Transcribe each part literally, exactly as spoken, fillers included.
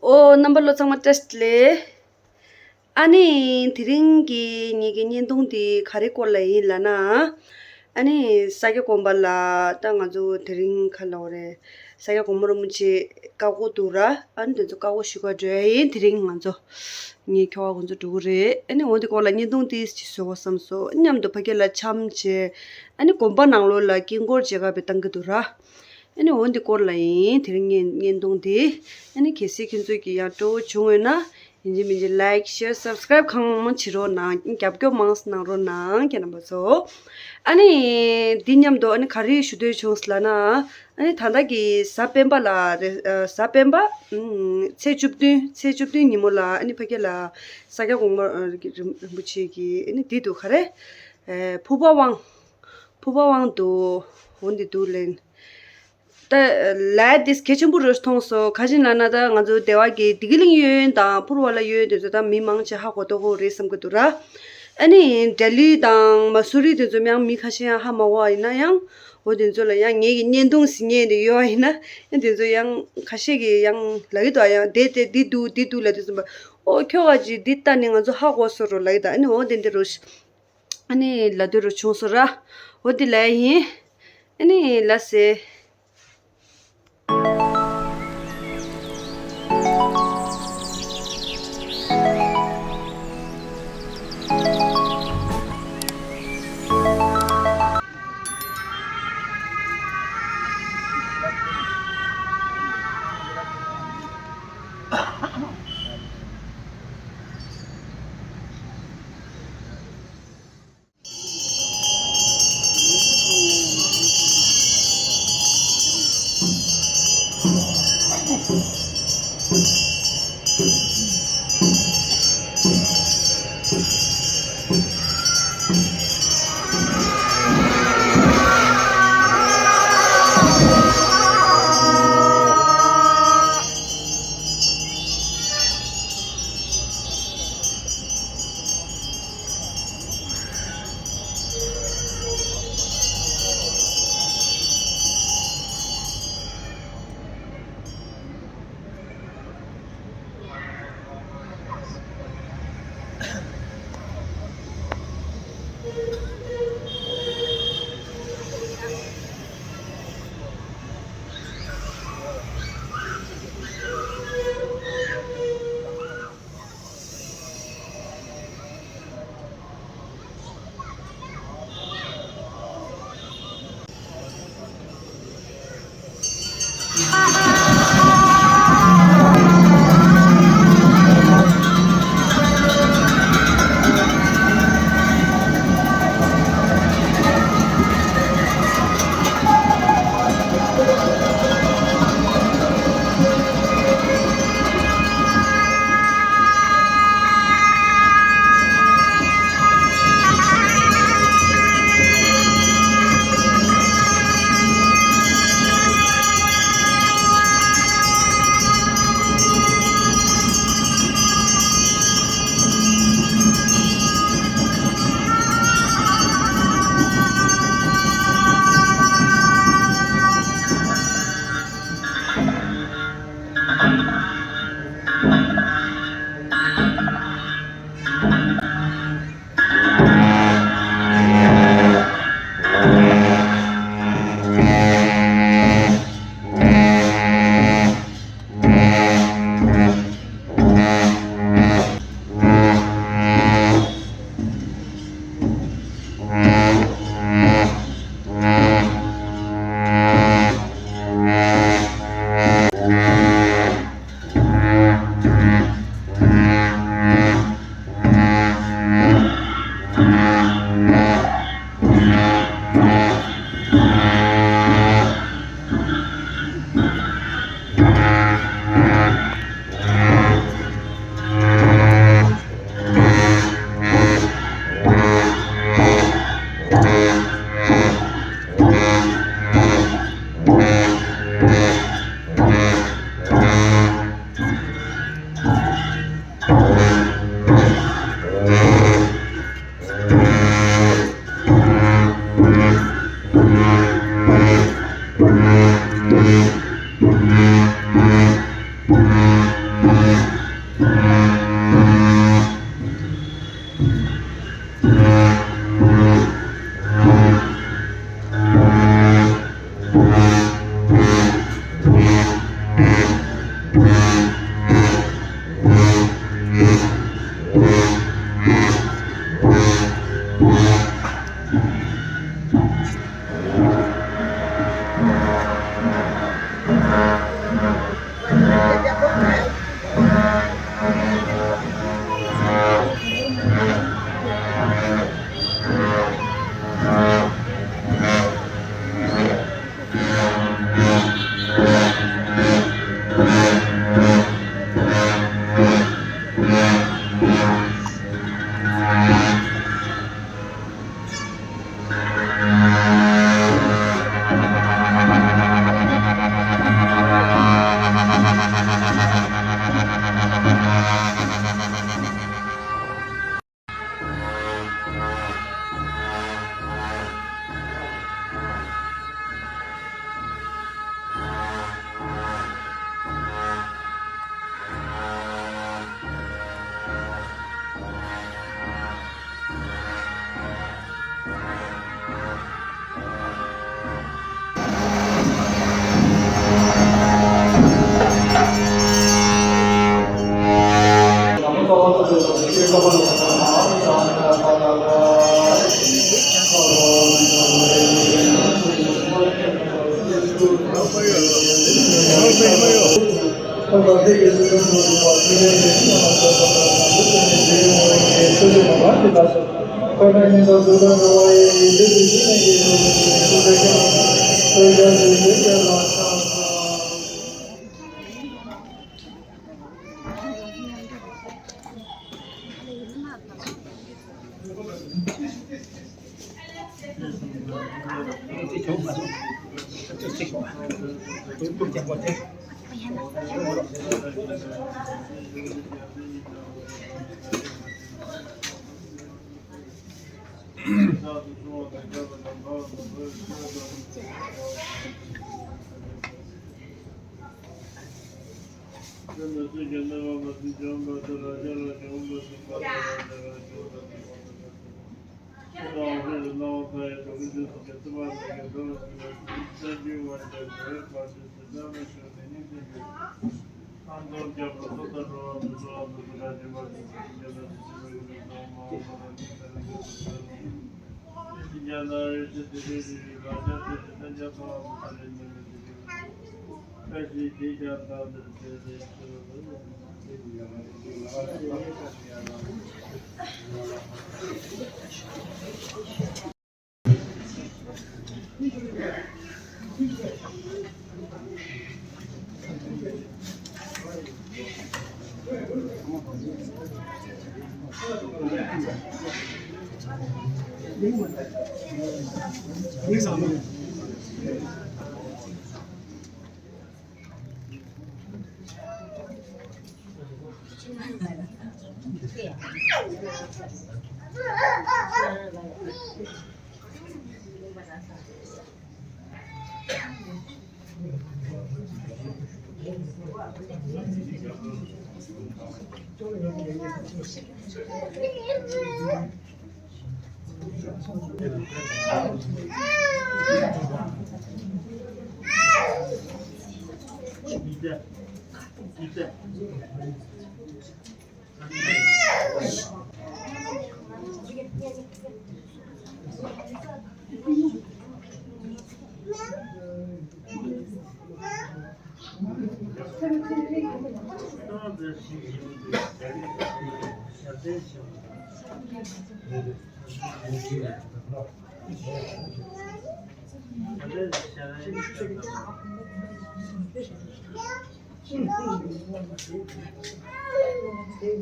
ཨོ། རྣམ་པ་ལོ་ཚང་མ་བཀྲ་ཤིས་བདེ་ལེགས། ཨ་ནི་དེ་རིང་གི་ངེད་ཀྱི་བརྙན་ཐུང་འདི་ག་རེ་སྐོར་ལ་ཡིན་ལབ་ན། ཨ་ནི་ས་སྐྱ་དགོན་པ་ལ་ད་ང་ཚོ་དེ་རིང་ག་ལབ་དགོས་རེད། ས་སྐྱ་གོང་མ་རིན་པོ་ཆེ་བཀའ་བསྒོ་འདུག་ར། ཨ་ནི་དེ་ཚོ་བཀའ་བསྒོ་ཞུ་ག་འགྲོ་ཡ་ཡིན། དེ་རིང་ང་ཚོ་ངའི་ཁྱོ་ག་ཁོང་ཚོ་འགྲོ་གི་རེད། ཨ་ནི་འོ་འདི་སྐོར་ལ་བརྙན་ཐུང་ཏིས་ཅིག་བཟོ་དགོས་བསམ་སོང་། མཉམ་དུ་ཕ་གི་ལ་འཆམ་བྱས། ཨ་ནི་དགོན་པ་ནང་ལོགས་ལ་དཀྱིལ་འཁོར་མཇལ་ཁ་བྱེད་བཏང་གི་འདུག་ར། ཨ་ནི་འོ་འདི་སྐོར་ལ་ཡིན་དེ་རིང་བརྙན་བརྙན་ཐུང་འདི། ཨ་ནི་གལ་སྲིད་ཁྱེད་ཚོས་ཀྱི་ཡང་སྤྲོ་བོ་བྱུང་ཡོད་ན། ཡིན་གཅིག་མིན་གཅིག་ལའིཀ་ཤེར་སབ་སི་ཀ་རའིབ་གང་མང་བྱེད་རོགས་གནང་། རྒྱབ་སྐྱོར་མང་ཙམ་གནང་རོགས་གནང་ཁྱེད་རྣམ་པ་ཚོ། ཨ་ནི་འདི་མཉམ་དུ་ཨ་ནི་ག་རེ་ཞུ་འདོད་བྱུང་ལབ་ན། ཨ་ནི་ད་ལྟ་གི་གཟའ་སྤེན་པ་ལ་རེད། ཨ། གཟའ་སྤེན་པ་ཨམ། ཚེས་བཅུ་བདུན། ཚེས་བཅུ་བདུན་ཉིན་མོ་ལ་ཨ་ནི་ཕ་གི་ལ་ས་སྐྱ་གོང་མ་རིན་པོ་ཆེ་གི་ཨ་ནི་འདི་འདུག་ག་རེ། ཨེ། ཕུར་པ་དབང་། ཕུར་པ་དབང་དུ་འོ་འདི་འདུག་ལན། ད་ལས་དེ་གལ་ཆེན་པོ་རུ་མཐོང་སོང་། ག་ཅི་ལབ་ན་ད་ང་ཚོ་སྡེ་བ་གི་བདེ་སྐྱིད་གླིང་གཡས་གཡོན་དང་ཕུར་པ་ལ་གཡས་གཡོན་དེ་ཚོ་ད་མི་མང་ཆེ་ཧ་གོ་ཏོག་གོ་རེད་བསམ་གི་འདུག་ར། ཨ་ནི་ལྡི་ལི་དང་མ་སུ་རི་དེ་ཚོ་ཡང་མི་ཁ་ཤས་ཡང་ཧ་མ་གོ་བ་ཡིན་ན་ཡང་། འོ་དེ་ཚོ་ལ་ཡང་ངེད་ཀྱི་བརྙན་ཐུང་གཟིགས་མཁན་དེ་ཡོད་པ་ཡིན་ན། ཨ་དེ་ཚོ་ཡང་ཁ་ཤས་ཀྱིས་ཡང་ལབ་ཀྱི་འདུག་ཡང་དེ་དེ་འདི་འདུག་འདི་འདུག་ལབ་དུས་ཙམ་པ། ཨོ་ཁྱོ་ག་ཅིག་འདི་ལྟ་ནི་ང་ཚོ་ཧ་གོ་སོང་རོ་ལབ་ཀྱི་འདུག་ཨ་ནི་འོ་དེ་འདི་རུ། ཨ་ནི་ལབ་འདོད་རུ་བྱུང་སོང་ར། འོ་འདི་ལབ་ཡིན། ཨ་ནི་ལ་སེ། Thank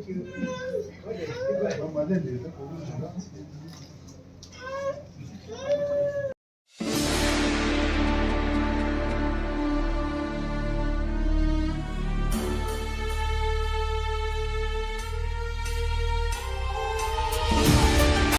you.